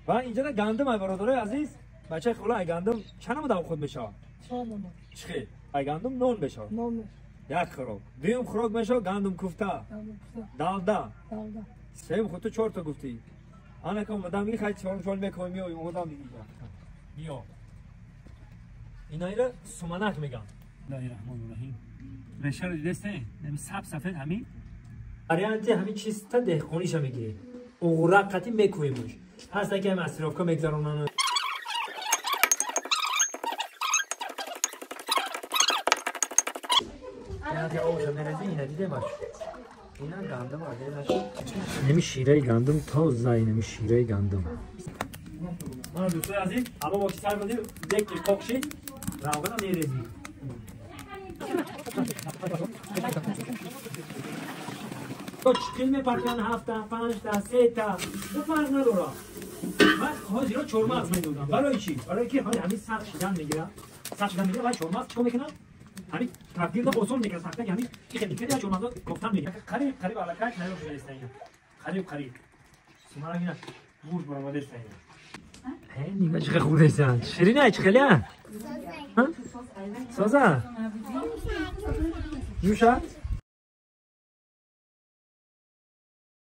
Ва инҷа гандум ай бародарои азиз, бачаи хола ай гандум чанд намуд худ мешавад? Чор намуд. Чӣ? Ай гандум нон мешавад. Нон мешавад. Як хӯрок. Дуюм хӯрок мешавад гандум куфта. Далда. Далда. Сеюм худ ту чорта гуфтӣ. Анака омадам миги хай чорум чор мекунем миёем омадам диги. Биё. Инаира суманак меган. Бисмиллаҳи раҳмони раҳим. Решаро дидесте? Ҳамин саб сафед ҳамин варианти ҳамин чиста деҳқониша мегирем. Уғра қати мекӯемш. Ҳаста ки ҳам асировка мегзаронанд. Ина гандум адемаш. Неми шираи гандум тоза, неми шираи гандум. Мана дӯстои азиз, ҳаво бо ки сар додем, дек ки қоқ шид, равғана мерезӣ. Чиқил мепартоянд ҳафта, панҷта, сета, ду фарқ надорад. Ман ҳозиро чормағз медодам. Барои чӣ? Барои ки ҳамин сахт шидан мегирад. Сахт шидан мегирад ва чормағз чикор мекунад? Ҳамин табдилда осон мекунад. Сахтаки ҳамин ихел мекунад, чормағзо кофтан мегирад. Қариб қариб аллакай тайёр шуда иста ина. Қариб қариб. Суманак ина гӯшт баромада иста ина. Нигоҳ чӣ хел хӯрдастанд. Ширина чӣ хеле? Соза? Нӯша?